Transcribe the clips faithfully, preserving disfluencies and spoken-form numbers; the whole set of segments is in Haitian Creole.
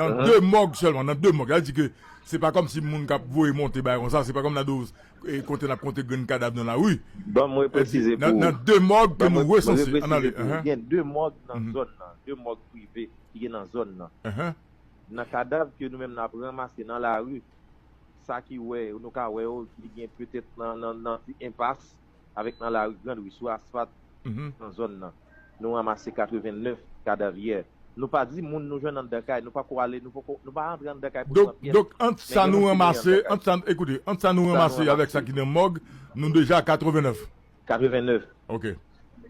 an de mòg sèlman, nan de mòg. Sa vle di ke se pa kòmsi moun k ap voye monte bagay konsa, se pa kòm nan do, e, kote n ap konte grenn kadav nan lari. Ban m represize pou ou. Nan de mòg ke nou resanse. Ban m represize pou ou. Gen de mòg nan zòn nan, de mòg prive ki gen nan zòn nan. Nan kadav ke nou menm n ap ranmase nan lari, sa ki wè, nou ka wè yo, li gen petèt nan, nan, nan ti enpas, avèk nan lari Grand Ri, sou asfalt, nan zòn nan. Nou ranmase katrevennnèf kadav yè. Nou pa di moun nou jwenn anndan kay, nou pako ale, nou pako, nou pa rantre anndan kay pou pran pyès. Donk, ant sa nou ranmase, ant sa, ekoute, ant sa nou ranmase avèk sa ki nan mòg, nou deja a katrevennnèf. Katrevennnèf. Ok.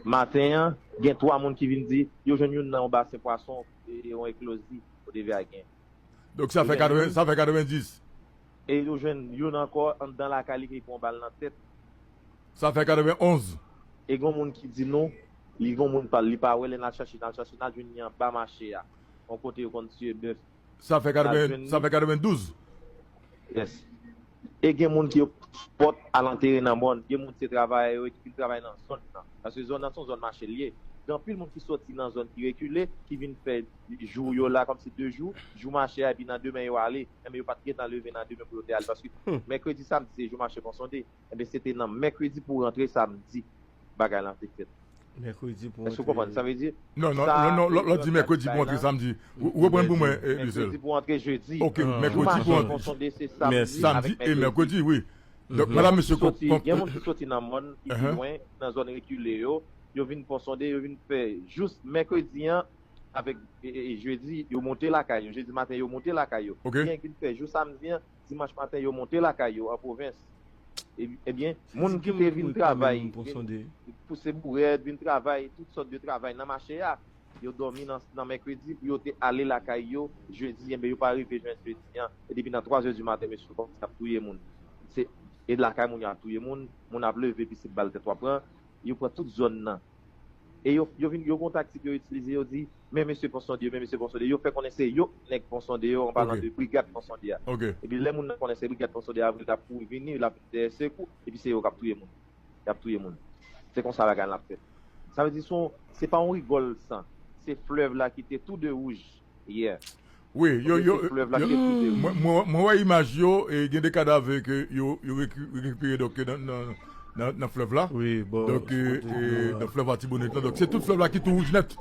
Maten an, gen twa moun ki vin di, yo jwenn youn nan yon basen pwason, e, yon eklozi, kote vè a gen. Donk, sa fè katreven, sa fè katrevendis. E yo jwenn youn ankò anndan lakay li ke li pran bal nan tèt. Sa fè katrevenonz. E gen moun ki di nou, li gen moun pa l, li pa wè lè n al chache, n al chache, n al jwenn li anba mache a. Yon kote yo konn tiye bèf. Sa fè katreven, sa fè katrevendouz. Yes. E gen moun ki yo pot al antere nan mòn. Gen moun se travayè yo ki vin travay nan zòn nan. Paske zòn nan se yon zòn mache l ye. Gen anpil moun ki soti nan zòn ki rekile, ki vin fè jou yo la, kòmsi de jou, jou mache a, epi nan demen yo ale. Enben, yo pa t gentan leve nan demen pou yo te ale. Paske mèkredi, samdi, se jou mache Ponsonde. Enben, se te nan mèkredi pou rantre samdi bagay lan te fèt. Mèkredi pou rantre. Èske w konprann sa vle di? Non, non, non, non, lè w di mèkredi pou rantre samdi. Reprann pou mwen, Louisel. Mèkredi pou rantre jedi. Ok, mèkredi pou rantre. Jou mache Ponsonde se samdi e mèkredi, wi. Donk, madam, mesye, gen moun ki soti nan mòn ki pi lwen, nan zòn rekile yo, yo vin Ponsonde, yo vin fè jous mèkredi an, avèk, e, e, e, jedi, yo monte lakay yo. Jedi maten, yo monte lakay yo. Ok. Gen ki vin fè jou samdi an, dimanch maten, yo monte lakay yo an pwovens. E, ebyen, moun ki te vin travay, vin pouse bourèt, vin travay, tout sòt de travay nan mache a, yo dòmi nan, nan mèkredi, pou yo te ale lakay yo jedi, enben, yo pa rive jwenn jedi an. E depi nan twa zè di maten, mesye, kòmsi y ap touye moun. Se, e lakay moun yo ap touye moun, moun ap leve, epi se bal tèt w ap pran, yo pran tout zòn nan. E yo, yo vin, yo gon taktik yo itilize, yo di, men mesye Ponsonde yo, men mesye Ponsonde yo, fè konnen se yo k nèg Ponsonde yo, an palan de brigad Ponsonde a. Epi lè moun nan konnen se brigad Ponsonde a vre, l ap kouri vini, l ap vin dèyè sekou, epi se yo k ap touye moun. Y ap touye moun. Se konsa bagay la ap fèt. Sa vle di se yon, se pa yon rigòl san. Se flèv la ki te tou de wouj yè. Wi, yo, yo, mwen, mwen, mwen wè imaj yo, e gen de kadav ke yo, yo reki-, rekipere, donk, nan, nan, nan, nan flèv la. Wi, bò, donk, e, e, nan flèv Latibonit la. Donk, se tout flèv la ki tou wouj nèt.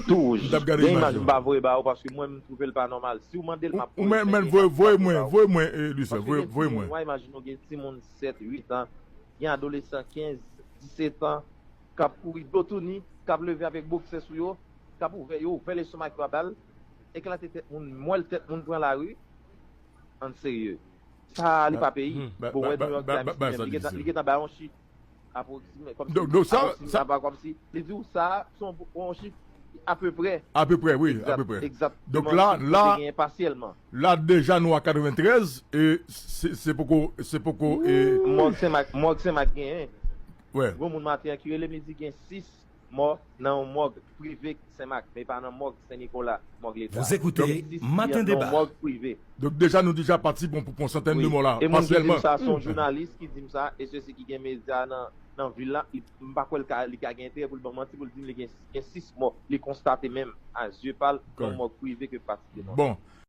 Tou wouj. M t ap gade imaj yo. Gen imaj m pa voye ba ou, paske mwen, m twouve l pa nòmal. Si w mande l, m ap voye. Ou men, men voye, voye mwen, voye mwen, e, Louisel, voye, voye mwen. Paske gen timoun, w a imajine w gen timoun sèt, uit an, gen adolesan kenz, disèt an, k ap kouri do touni, k ap leve avèk boksè sou yo, k ap ouvè, yo ouvè lestomak yo a bal, eklate tèt moun, mòl tèt moun pran lari, ann serye. Sa a, li pa peyi. Bon, wè New York Times li menm, li gentan, li gentan bay yon chif apwoksime, kòmsi, apwoksime, apa, kòmsi, li di w sa a, se yon, yon chif apeprè. Apeprè, wi, apeprè. Egzakteman. Donk la, la, genyen pasyèlman. La, deja, nou a katreventrèz, e se, se poko, se poko, e mòg Senmak, mòg Senmak genyen. Wi. Gon moun maten an ki rele m, li di gen sis mò nan yon mòg prive Senmak, men pa nan mòg Sen Nikola, mòg Leta. Donk, sis fi an nan yon mòg prive. Donk, deja, nou deja pati pou, pou, pou yon santèn de mò la, pasyèlman. Wi, e moun ki di m sa, se yon jounalis ki di m sa, e sesi ki gen medya nan, nan vil la, li, m pa kwè l ka, li ka gen enterè pou l ban m manti, pou l di m li gen, gen sis mò, li konstate menm, a zye pa l, nan yon mòg prive ke pati de mò. Bon,